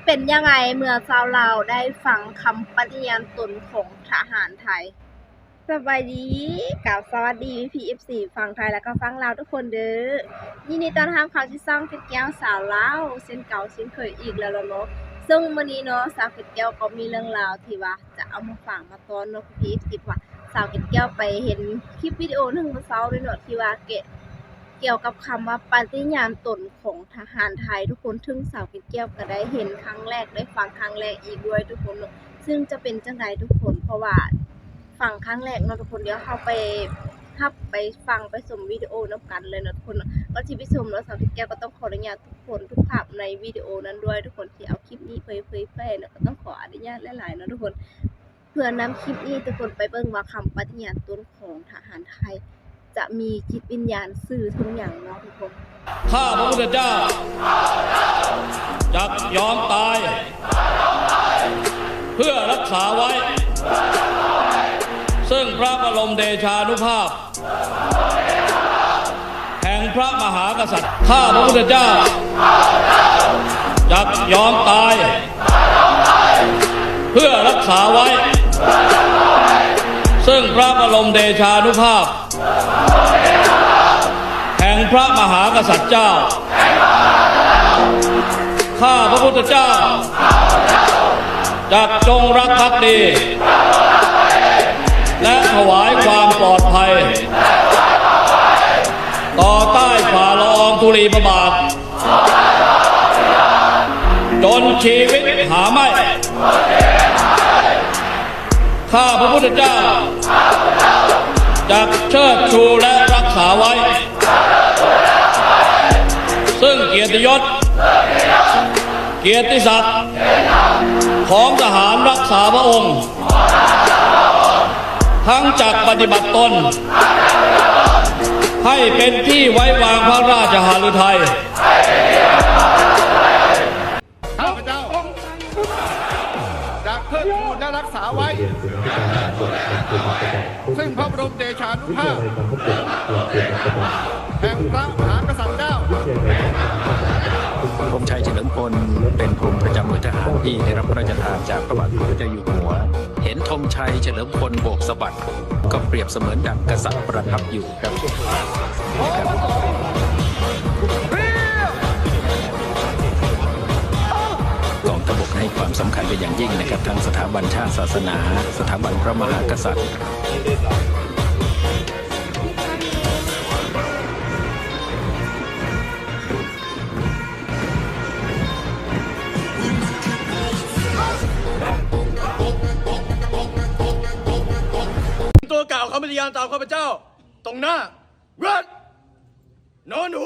ເປັນຢ່າງໃດເມື່ອຊາວລາວໄດ້ຟັງຄຳປະຕິຍານຕົນຂອງທະຫານໄທ? ສະບາຍດີ ກັບສະຫວັດດີພີ່ໆ ເອັຟຊີຝັ່ງໄທ ແລະ ກໍຝັ່ງລາວທຸກຄົນເດີ້. ຍິນດີຕ້ອນຮັບເຂົ້າສູ່ຊ່ອງເພັດແກ້ວສາວລາວ ເຊັ່ນເກົ່າເຊັ່ນເຄີຍອີກແລ້ວເນາະ. ເຊິ່ງມື້ນີ້ເນາະ ສາວເພັດແກ້ວກໍມີເລື່ອງລາວທີ່ວ່າຈະເອົາມາຝາກມາຕ້ອນເນາະ ພີ່ໆ ວ່າ ສາວເກັດແກ້ວໄປເຫັນຄລິບວິດີໂອໜຶ່ງມື້ເຊົ້ານີ້ເນາະ ທີ່ວ່າ ກ່ຽວກັບຄຳວ່າປະຕິຍານຕົນຂອງທະຫານໄທ ທຸກຄົນ. ເຊິ່ງສາວເກັດແກ້ວກໍໄດ້ເຫັນຄັ້ງແລກ ໄດ້ຟັງຄັ້ງແລກອີກດ້ວຍ ທຸກຄົນເນາະ. ເຊິ່ງຈະເປັນຈັ່ງໃດ ທຸກຄົນ ເພາະວ່າຟັງຄັ້ງແລກເນາະ ທຸກຄົນ. ດຽວເຮົາໄປຮັບ ໄປຟັງ ໄປຊົມວິດີໂອນຳກັນເລີຍເນາະ ທຸກຄົນເນາະ. ກ່ອນທີ່ໄປຊົມເນາະ ສາວເກັດແກ້ວກໍຕ້ອງຂໍອະນຸຍາດທຸກຄົນ ທຸກພາບໃນວິດີໂອນັ້ນດ້ວຍ ທຸກຄົນ ທີ່ເອົາຄລິບນີ້ໄປເຜີຍແຜ່ເນາະ. ກໍຕ້ອງຂໍອະນຸຍາດຫຼາຍໆເນາະ ທຸກຄົນ. ເພື່ອນຳຄລິບນີ້ ທຸກຄົນໄປເບິ່ງວ່າຄຳປະຕິຍານຕົນຂອງທະຫານໄທ ຈະມີຈິດວິນຍານສື່ເຖິງຫຍັງເນາະ ທຸກຄົນ. ຂ້າพระพุทธเจ้า จักยอมตาย เพื่อรักษาไว้ ซึ่งพระบรมเดชานุภาพ แห่งพระมหากษัตริย์ ข้าพระพุทธเจ้า จักยอมตาย เพื่อรักษาไว้ ซึ่งพระบรมเดชานุภาพ แห่งพระมหากษัตริย์เจ้า ข้าพระพุทธเจ้า จักจงรักภักดี และถวายความปลอดภัย ต่อใต้ฝ่าละอองธุลีพระบาท จนชีวิตหาไม่ ข้าพระพุทธเจ้า จักเชิดชูและรักษาไว้ ซึ่งเกียรติยศ เกียรติศักดิ์ ของทหารรักษาพระองค์ ทั้งจักปฏิบัติตน ให้เป็นที่ไว้วางพระราชหฤทัย ข้าพเจ้า จะเทิดทูนและรักษาไว้ ซึ่งพระบรมเดชานุภาพ แห่งพระมหากษัตริย์เจ้า ธงชัยเฉลิมพล เป็นธงประจำหน่วยทหารที่ได้รับพระราชทานจากพระบาทสมเด็จพระเจ้าอยู่หัว เห็นธงชัยเฉลิมพลโบกสะบัด ก็เปรียบเสมือนดั่งกษัตริย์ประทับอยู่ครับ กองทัพบกให้ความสำคัญเป็นอย่างยิ่งนะครับ ทั้งสถาบันชาติศาสนา สถาบันพระมหากษัตริย์ ตัวกล่าวคำปฏิญาณตามข้าพเจ้า ตรงหน้า เวิร์ด นอหนู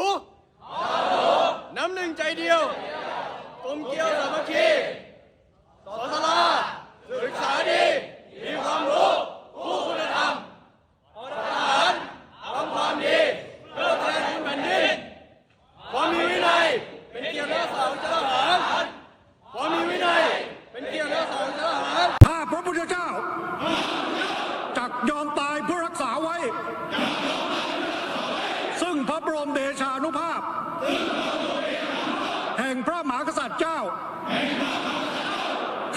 น้ำหนึ่งใจเดียว กลมเกลียวสามัคคี สอสลา ศึกษาดี มีความรู้ คู่คุณธรรม ทหาร ทำความดี เพื่อแทนคุณแผ่นดิน ความมีวินัย เป็นเกียรติและสามัคคีทหาร ความมีวินัย เป็นเกียรติและสามัคคีทหาร ข้าพระพุทธเจ้า จักยอมตายเพื่อรักษาไว้ ซึ่งพระบรมเดชานุภาพ แห่งพระมหากษัตริย์เจ้า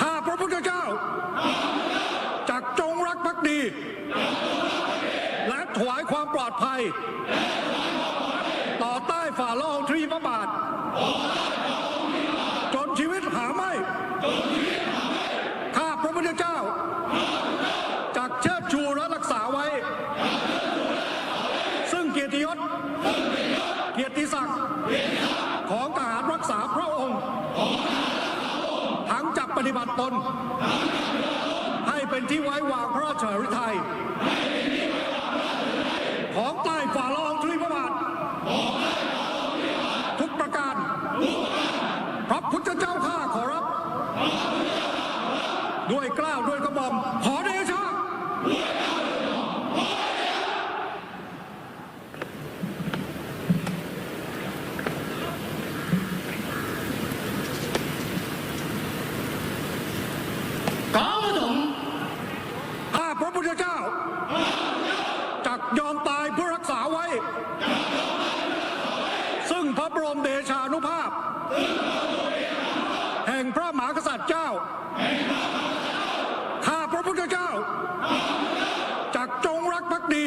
ข้าพระพุทธเจ้า จักจงรักภักดี และถวายความปลอดภัย ต่อใต้ฝ่าละอองธุลีพระบาท จนชีวิตหาไม่ ข้าพระพุทธเจ้า จักเชิดชูและรักษาไว้ ซึ่งเกียรติยศ เกียรติศักดิ์ ของทหารรักษาพระองค์ ทั้งจักปฏิบัติตน ให้เป็นที่ไว้วางพระราชหฤทัย ของใต้ฝ่าละอองธุลีพระบาท ทุกประการ พระพุทธเจ้าข้าขอรับ ด้วยเกล้าด้วยกระหม่อม ขอเดชะ กล่าวมาถึง ข้าพระพุทธเจ้า จักยอมตายเพื่อรักษาไว้ ซึ่งพระบรมเดชานุภาพ พระมหากษัตริย์เจ้า ข้าพระพุทธเจ้า จักจงรักภักดี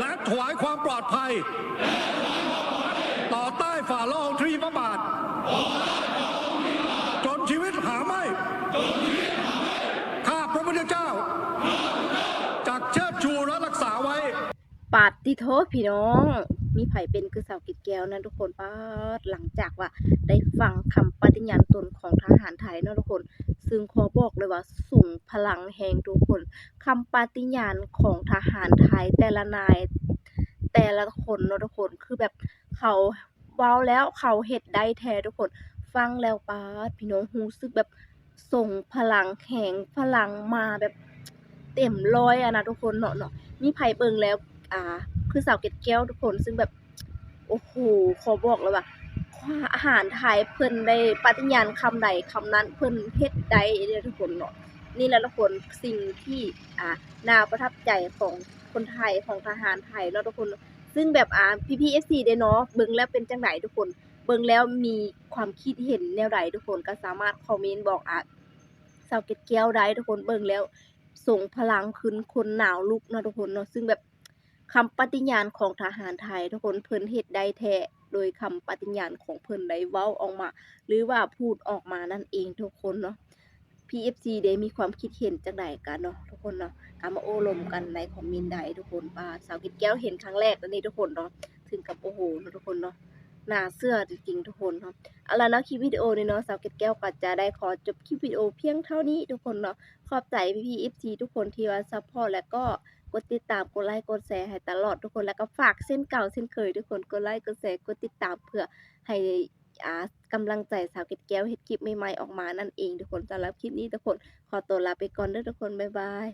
และถวายความปลอดภัย ต่อใต้ฝ่าละอองธุลีพระบาท จนชีวิตหาไม่ ข้าพระพุทธเจ้า จักเชิดชูและรักษาไว้ ປາດຕິໂທ ພີ່ນ້ອງ ມີໃຜເປັນຄືສາວເກັດແກ້ວນັ້ນທຸກຄົນ? ປາດ ຫຼັງຈາກວ່າໄດ້ຟັງຄຳປະຕິຍານຕົນຂອງທະຫານໄທເນາະທຸກຄົນ, ຊຶ່ງຂໍບອກເລີຍວ່າຊົງພະລັງແຮງທຸກຄົນ. ຄຳປະຕິຍານຂອງທະຫານໄທແຕ່ລະນາຍ ແຕ່ລະຄົນເນາະທຸກຄົນ ຄືແບບເຂົາເວົ້າແລ້ວເຂົາເຮັດໄດ້ແທ້ທຸກຄົນ. ຟັງແລ້ວປາດ ພີ່ນ້ອງ ຮູ້ສຶກແບບ ສົ່ງພະລັງແຮງພະລັງມາແບບເຕັມຮ້ອຍຫັ້ນນະທຸກຄົນເນາະ ເນາະ ມີໃຜເບິ່ງແລ້ວ ອ່າ ຄືສາວເກັດແກ້ວທຸກຄົນ ຊຶ່ງແບບ ໂອ້ໂຫ ຂໍບອກເລີຍວ່າ ທະຫານໄທເພິ່ນໄດ້ປະຕິຍານຄຳໃດຄຳນັ້ນ ເພິ່ນເຮັດໄດ້ເດ້ທຸກຄົນເນາະ. ນີ້ແຫຼະທຸກຄົນ ສິ່ງທີ່ ອ່າ ໜ້າປະທັບໃຈຂອງຄົນໄທ ຂອງທະຫານໄທເນາະທຸກຄົນ ຊຶ່ງແບບ ອ່າ ພີ່ໆ ເອັຟຊີ ເດ້ເນາະ ເບິ່ງແລ້ວເປັນຈັ່ງໃດທຸກຄົນ? ເບິ່ງແລ້ວມີຄວາມຄິດເຫັນແນວໃດທຸກຄົນ ກໍສາມາດຄອມເມັນບອກ ອ່າ ສາວເກັດແກ້ວໄດ້ທຸກຄົນ. ເບິ່ງແລ້ວຊົງພະລັງຂຶ້ນ ຂົນໜາວລຸກເນາະທຸກຄົນເນາະ. ຊຶ່ງແບບຄຳປະຕິຍານຂອງທະຫານໄທທຸກຄົນ ເພິ່ນເຮັດໄດ້ແທ້ ໂດຍຄຳປະຕິຍານຂອງເພິ່ນໄດ້ເວົ້າອອກມາ ຫຼືວ່າພູດອອກມານັ້ນເອງທຸກຄົນເນາະ. ພີ່ໆ ເອັຟຊີ ເດ້ ມີຄວາມຄິດເຫັນຈັ່ງໃດກັນເນາະທຸກຄົນເນາະ ກໍມາໂອ້ລົມກັນໃນຄອມເມັນໄດ້ທຸກຄົນ. ວ່າສາວເກັດແກ້ວເຫັນຄັ້ງແລກອັນນີ້ທຸກຄົນເນາະ ເຖິງກັບ ໂອ້ໂຫ ເນາະທຸກຄົນເນາະ ໜ້າເຊື່ອຈິງໆ ທຸກຄົນເນາະ. ເອົາລະເນາະ ຄລິບວິດີໂອນີ້ເນາະ ສາວເກັດແກ້ວກໍຈະໄດ້ຂໍຈົບຄລິບວິດີໂອພຽງເທົ່ານີ້ທຸກຄົນເນາະ. ຂອບໃຈພີ່ໆ ເອັຟຊີ ທຸກຄົນທີ່ວ່າຊັບພອດ ແລະກໍກົດຕິດຕາມ ກົດໄລ ກົດແຊໃຫ້ຕະຫຼອດທຸກຄົນ ແລະກໍຝາກເຊັ່ນເກົ່າເຊັ່ນເຄີຍທຸກຄົນ ກົດໄລ ກົດແຊ ກົດຕິດຕາມ ເພື່ອໃຫ້ ອ່າ ກຳລັງໃຈສາວເກັດແກ້ວເຮັດຄລິບໃໝ່ໆ ອອກມານັ້ນເອງທຸກຄົນ. ສຳລັບຄລິບນີ້ທຸກຄົນ ຂໍຕົວລາໄປກ່ອນເດີທຸກຄົນ ບາຍບາຍ.